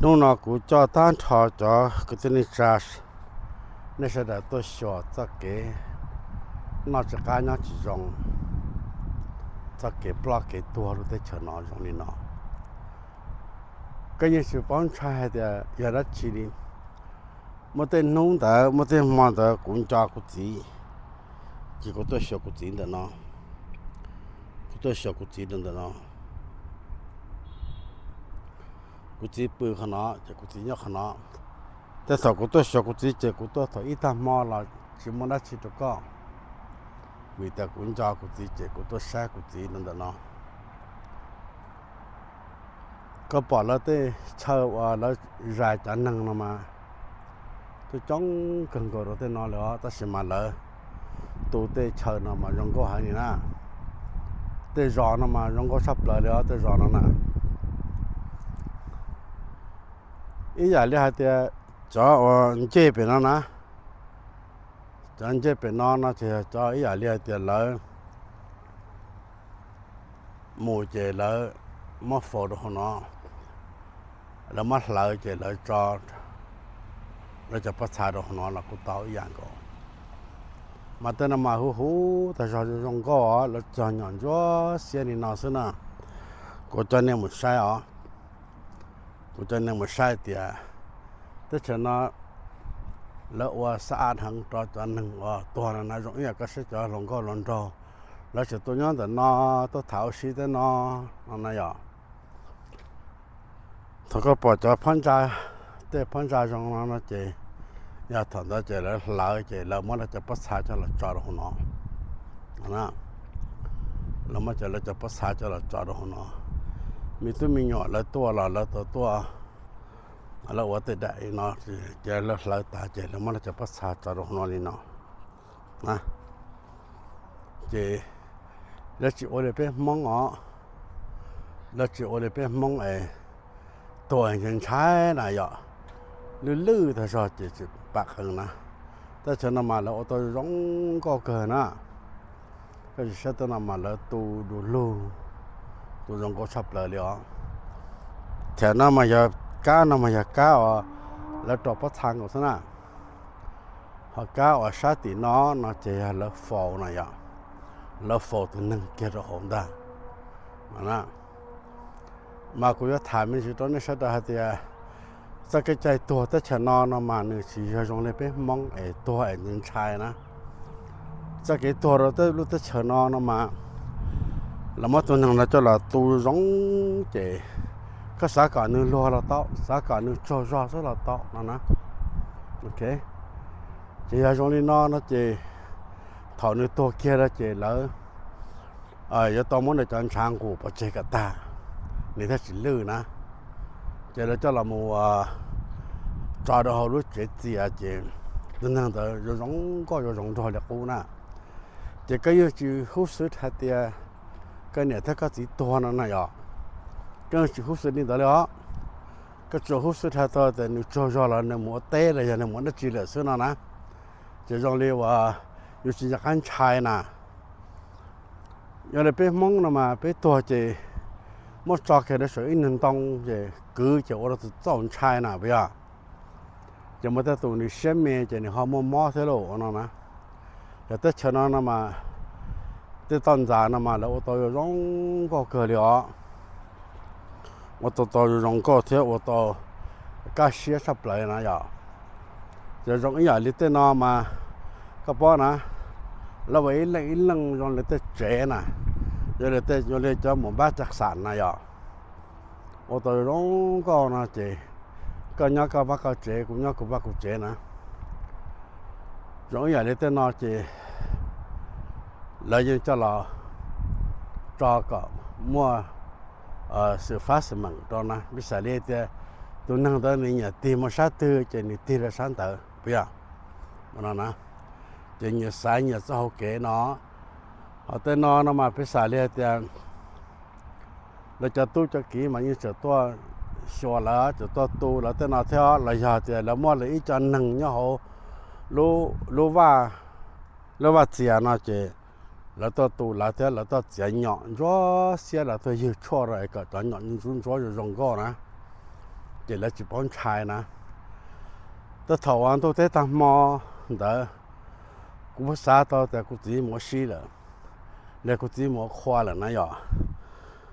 Hnub no kuv coj tag nrho cov kwv tij neej tsa, nej sawv daws tuaj xyuas txoj kev noj tsis qab nyob tsis zoo, txoj kev ploj kev tuag lub teb chaws no zoo li no. Koj yeej tsis paub ntshai hais tias yog dab tsi li. Muaj tej hnub ntawd, muaj tej hmo ntawd kuv nco kuv txiv, ces kuv tuaj xyuas kuv txiv ntawm no. Kuv tuaj xyuas kuv txiv ntawm no. Kuv txiv pw qhov no ces kuv txiv nyob qhov no. Tej thaum kuv tuaj xyuas kuv txiv ces kuv tuaj thaum ib tag hmo los tsis muaj dab tsi rau koj, vim tias kuv nco kuv txiv ces kuv tuaj saib kuv txiv ntawm no. Koj pom lawv tej chaw uas lawv zais cov neeg no mas coob coob kawg nkaus rau tej no li os, tab sis mas lawv tu tej chaw no mas zoo nkauj heev li na. Tej zos no mas zoo nkauj tshaj plaws li os, tej zos no na. Ib yam li hais tias cov uas ncej pem no na, cov ncej pem no no ces yog cov ib yam li hais tias lawv mus ces lawv muab faus rau hauv no, lawv muab hlawv ces lawv tso lawv cov pob txha rau hauv no los kuj tau ib yam nkaus. Mas tej no mas huv huv tag zog zoo nkauj os, lawv cog nyom ntsuab xiab li no xwb na. Kuv coj nej mus saib os. Kuv coj nej mus saib tias teb chaws no lawv ua xab ab heev rau cov neeg uas tuag no na, zoo ib yam koj saib cov hluas nkauj hluas nraug, lawv tseem tuaj nyob ntawm no tuaj tham ua si tej no no na yom. Thaum koj pom cov phab ntsa, tej phab ntsa zoo no no ces yog thaum ntawd ces lawv hlawv ces lawv muab lawv cov pob txha coj los tso rau hauv no. Lawv muab cov lawv cov pob txha coj los tso rau hauv no. Me tub me nyuam lawv tuaj los lawv tau tuaj, lawv ua tej daim no, ces lawv hlawv tas ces lawv muab lawv cov pob txha tso rau hauv no li no. Ces lawv tsis ua li peb Hmoob os, lawv tsis ua li peb Hmoob es tuag ntshai ntshai na yom, lwj lwj tag zog ces tsis pam qees na. Teb chaws no mas lawv ua tau zoo nkauj kawg na. Koj tsis saib tej no mas lawv tu du lug, tu zoo nkauj tshaj plaws li os. Thiab no mas yog kab no mas yog kab uas lawv rau pob txha nkaus xwb na. Ho kab uas sab tim no no ces yog lawv faus na yom, lawv faus tus neeg kiag rau hauv ntag. Mas kuv yuav tham me ntsis rau nej sawv daws hais tias txoj kev cai tuag teb chaws no no mas nws tsis yog zoo li peb Hmoob es tuag es ntshai na. Txoj kev tuag rau tej lub teb chaws no no mas lawv muab tus neeg no coj los tu zoo ces koj xav kom nws luag los tau, xav kom nws tsaug zog xwb los tau no na. Ces yog zoo li no no ces thaum nws tuag kiag lawm ces lawv yuav tau muab nws cov ntshav nqus pov tseg kom tag, nws thiaj tsis lwj na. Ces lawv coj los mus tso rau hauv lub tsev txias ces tus neeg ntawd yuav zoo nkauj yuav zoo nraug li qub na. Ces koj yeej tsis hub xwb hais tias koj niam thiab koj txiv tuag no na yom, koj yeej tsis hub xwb li ntawd li os. Koj tsuas hub xwb hais tias nws tsaug zog los nws mus ua teb los yog nws mus ua dab tsi lawm xwb no na. Ces zoo li uas yus tsis nco qab ntshai na. Yog li peb Hmoob no mas peb tuag ces muab tso kiag rau saum ib nws ntoo ces kwv ces ua rau tus txaus ntshai na puas yog? Ces muaj tej tus nws siab me ces nws ho muaj mob thiab lauj ua no na. Yog teb chaws no no mas tej toj ntxas no mas lawv ua tau zoo nkauj kawg li os. Ua tau tau zoo nkauj thiab ua tau kaj siab tshaj plaws na yom. Ces zoo ib yam li tej no mas koj paub na, lawv ua ib leej ib leej zoo li tej tsev na, zoo li cov mus npab caj xam na yom. Ua tau zoo nkauj no ces koj nyob koj vaj koj tsev, kuv nyob kuv vaj kuv tsev na. Zoo ib yam li tej no ces lawv yeej coj los tso kom muaj xwm fab xwm meem rau na. Piv xam li tias tus neeg ntawd nws nyiam tig mus sab twg ces nws tig rau sab ntawd puas yog? No na, ces nyias xaiv nyias txoj hau kev no. Ho tej no no mas piv xam li hais tias lawv cov tub cov kiv mas yeej tseem tuaj xyuas lawv, tseem tuaj tu lawv tej no thiab los yog tias lawv muaj lawv ib co neeg nyob hauv lub vaj, lub vaj txias no ces lawv tuaj tu lawv thiab lawv tuaj txiav nyom ntsuab xiab, lawv tuaj ywg tshuaj rau es kom cov nyom ntsuab ntsuab zoo zoo nkauj na. ces lawv tsis paub ntshai na. Twb thaum uas ntuj teb tag hmo ntawd, kuv xav tau tias kuv txiv mus ua si lawm, los kuv txiv mus ua qhua lawm na yom.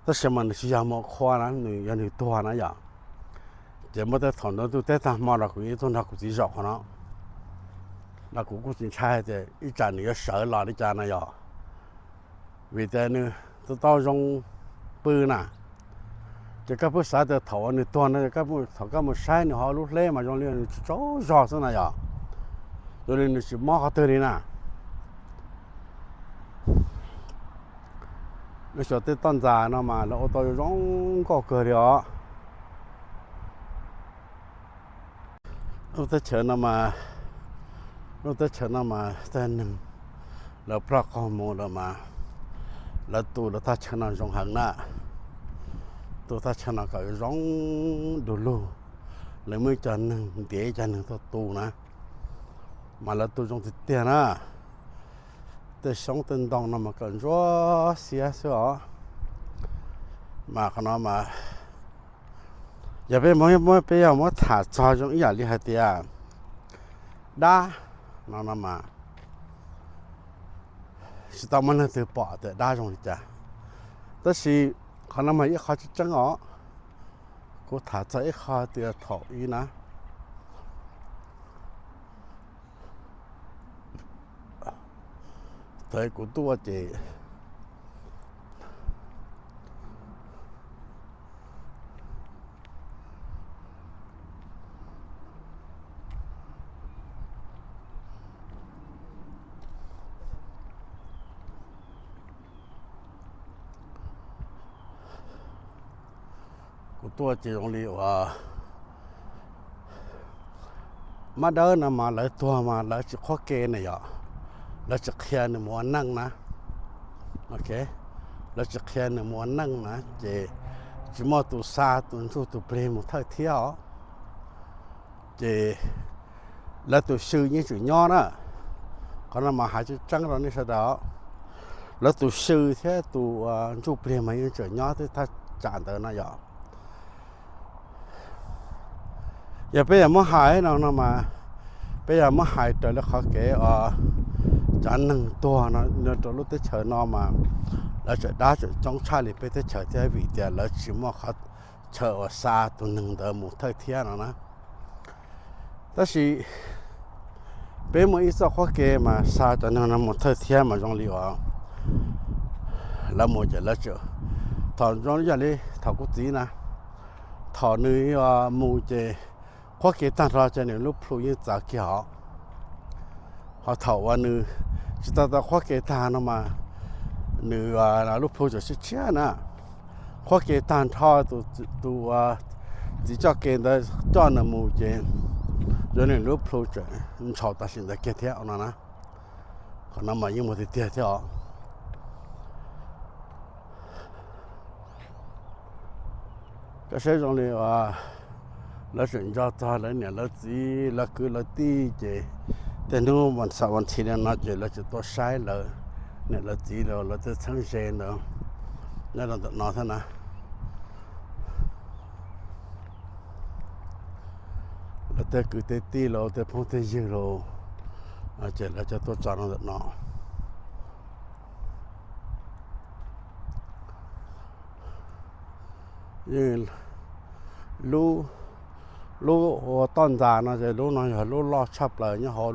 Tab sis mas nws tsis yog mus ua qhua na, nws yog nws tuag na yom. Ces muaj tej thaum ntawd ntuj teb tag hmo los kuv yeej tuaj nrog kuv txiv zaum qhov no, los kuv kuj tsis ntshai tias ib tsam nws yuav sawv los li cas na yom. Vim tias nws tau zoo pw na. Ces koj pheej xav tias thaum uas nws tuag no, thaum koj mus saib nws hauv lub hleb mas zoo li nws tsaug zog xwb na yom. Zoo li nws tsis mob qhov twg li na. Lub xyov tej toj ntxas no mas lawv ua tau zoo nkauj kawg li os. Lub teb chaws no mas, lub teb chaws no mas tej neeg lawv ploj qaug mus lawm mas lawv tu lawv thaj chaw no zoo heev na. Tu thaj chaw no kom zoo du lug, lawv muaj ib co neeg ntiav ib co neeg tuaj tu na, mas lawv tu zoo tiag tiag na. Tej xyoob tej ntoo no mas kom ntsuab xiab xwb os. Mas qhov no mas yog peb muab, peb yog muab tham txog zoo ib yam li hais tias dab no no mas tsis tau muaj leej twg pom tias dab zoo li cas. Tab sis qhov no mas ib qho tseeb tseeb os. Kuv tham txog ib qho tias thaum ub na, thaum kuv tuaj ces kuv tuaj ces zoo li uas mab dawb no mas lawv tuag mas lawv tsis qhuab ke na yom, lawv tsis qhia nws mus ua neej na. Lawv tsis qhia nws mus ua neej na ces tsis muaj tus xa tus ntsuj tus plig mus thawj thiab os. Ces lawv tus xyw yeej tseem nyob na. Qhov no mas hais tseeb tseeb rau nej sawv daws, lawv tus xyw thiab tus ntsuj plig mas yeej tseem nyob tej thaj tsam ntawd no yom. Yog peb yog muab hais no no mas peb yog muab hais raws li qhov kev os, cov neeg tuag no rau lub teb chaws no mas lawv tseem dab tseem coob tshaj li peb teb chaws thiab vim tias lawv tsis muaj qhov chaw uas xa tus neeg ntawd mus thawj thiab no na. Tab sis peb muaj ib txoj qhuab ke mas xa cov neeg no mus thawj thiab mas zoo li uas lawv mus ces lawv tseem, thaum zoo yam li thaum kuv txiv na, thaum nws mus ces qhuab ke tag nrho ces nws lub plhu yeej txaws kiag hov. Ho thaum uas nws tsis tau tau qhuab ke tag no mas nws lub plhu tseem tshiab tshiab na. Qhuab ke tag nrho, tus txiv coj ke ntawd coj nws mus ces zoo li nws lub plhu tseem ntshaus tam sim ntawd kiag thiab no na. Qhov no mas yeej muaj tiag tiag thiab os. Koj saib zoo li lawv tseem nco txog lawv niam lawv txiv lawv kwv lawv tij ces tej hnub xam vas thi li no ces lawv tseem tuaj saib lawv niam lawv txiv los lawv tej txheeb ze ntawd nyob rau ntawm no thiab na. Lawv tej kwv tej tij los tej phooj tej ywg los ces lawv cov tuaj tso rau ntawm no. Yeej lub, lub ua toj ntxas no ces lub no yog lub loj tshaj plaws nyob hauv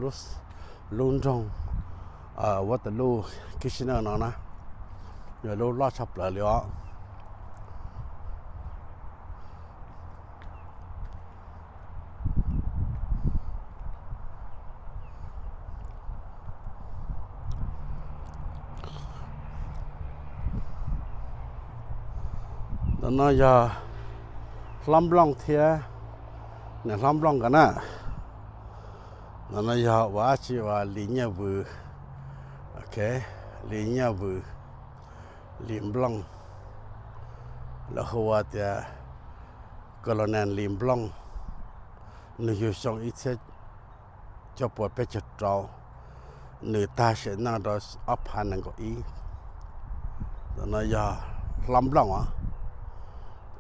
lub nroog Waterloo, Kitchener no na, yog lub loj tshaj plaws li os. Ntawm no yog hlob nplooj thiab niam hlob nplooj nkawd na. Ntawm no yog ua dab tsi ua Lis Nyiaj Vws, Lis Nyiaj Vws, Lis Nplooj, lawv hu ua tias Colonel Lis Nplooj, nws yug xyoo ib txhiab cuaj puas peb caug rau, nws tag sim neej rau ob phav nees nkaum ib. Ntawm no yog hlob nplooj os,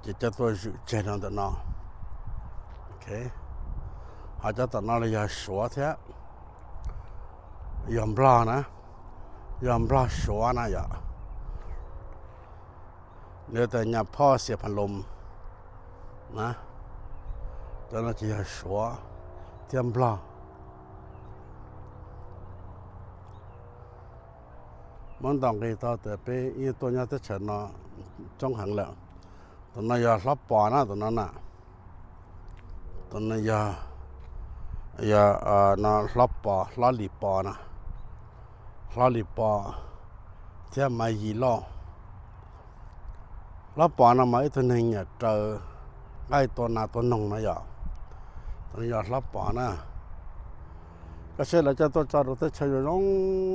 ces coj tuaj zwm tseg rau ntawm no. Ho cov tom no los yog Suav thiab, yog Nplog na, yog Nplog Suav na yom. Nws tias nyam phoj xias pha loos na, cov no ces yog Suav thiab Nplog. Muab ntaus nqis tau tias peb yeej tuaj nyob teb chaws no coob heev lawm. Tus no yog Hlob Pos na, tus no na. Tus no yog, yog no Hlob Pos, Hlob Lis Pos na, Hlob Lis Pos thiab Maiv Yis Lauj. Hlob Pos no mas ib tug neeg nyiam raws nqaij tua nas tua noog no yom. Tus no yog Hlob Pos na. Koj saib lawv coj tuaj tso rau teb chaws zoo zoo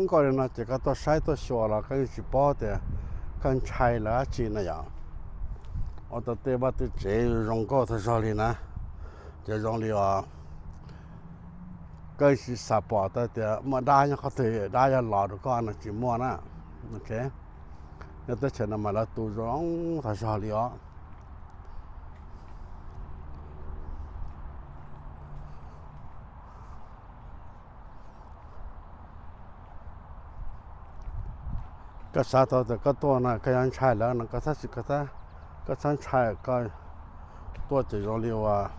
nkauj li no ces koj tuaj saib tuaj xyuas los koj yeej tsis paub tias koj ntshai lawv dab tsi na yom. Ua tau tej vaj tej tsev zoo nkauj tag zog li na, ces zoo li os, koj yeej tsis xav pom tau tias muaj dab nyob qhov twg, dab yuav los rau koj no tsis muaj na. Nyob teb chaws no mas lawv tu zoo tag zog li os. Koj xav tau tias koj tuaj no koj yuav ntshai lawv no koj txhob ntshai, koj tuaj ces zoo li uas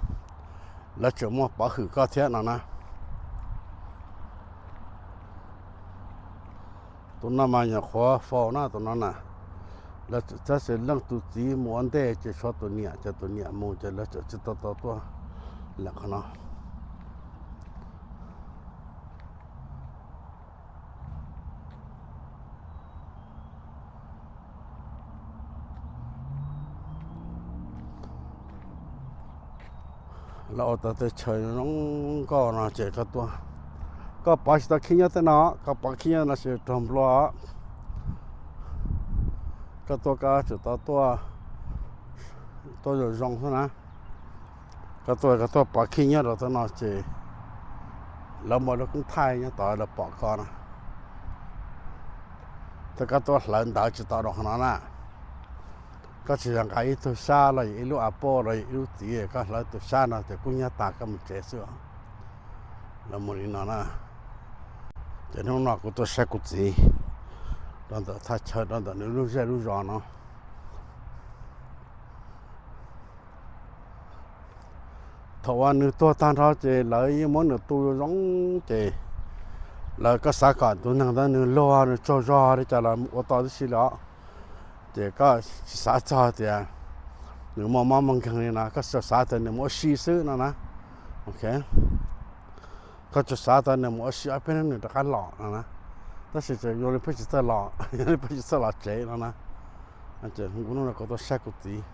lawv tseem muaj pov hwm koj thiab no na. Tus no mas nyuam qhuav faus na tus no na. Lawv txhab xis leej tus txiv mus ua ntej ces tshuav tus niam, ces tus niam mus ces lawv tseem tsis tau tau tuaj lawm qhov no. Lawv ua tau tej chaw zoo nkauj no ces koj tuaj, koj pov tsis tau khib nyob tej no, koj pov khib nyob no ces raug nplua. Koj tuaj koj tsum tau tuaj, tuaj zoo zoo xwb na. Koj tuaj koj tuaj pov khib nyob rau tej no ces lawv muaj lub koob thaij nyob tod lawv pom koj na. Ces koj tuaj hlawv ntawv tsis tau rau qhov no na. Koj tsis yog nqa ib tug xyab los yog ib lub a poj los yog ib lub txiv, koj hlawv tus xyab no ces kub hnyiab tas koj mus tsev xwb os. Lawv muaj li no na. Ces hnub no kuv tuaj saib kuv txiv rau ntawm thaj chaw rau ntawm nws lub zej lub zos no. Thaum uas nws tuag tag nrho ces lawv yeej muab nws tu zoo ces lawv, koj xav kom tus neeg ntawd nws luag nws tsaug zog li cas los ua tau tib si li os. Ces koj tsis xav txog tias nws muaj mob muaj nkeeg li no, koj tsuas xav tias nws mus ua si xwb no na. Koj tsuas xav tias nws mus ua si ob peb hnub nws rov qab los no na. Tab sis tseem zoo li pheej tsis txawj los, zoo li pheej tsis txawj los tsev no na. Ces hnub no kuv tuaj saib kuv txiv,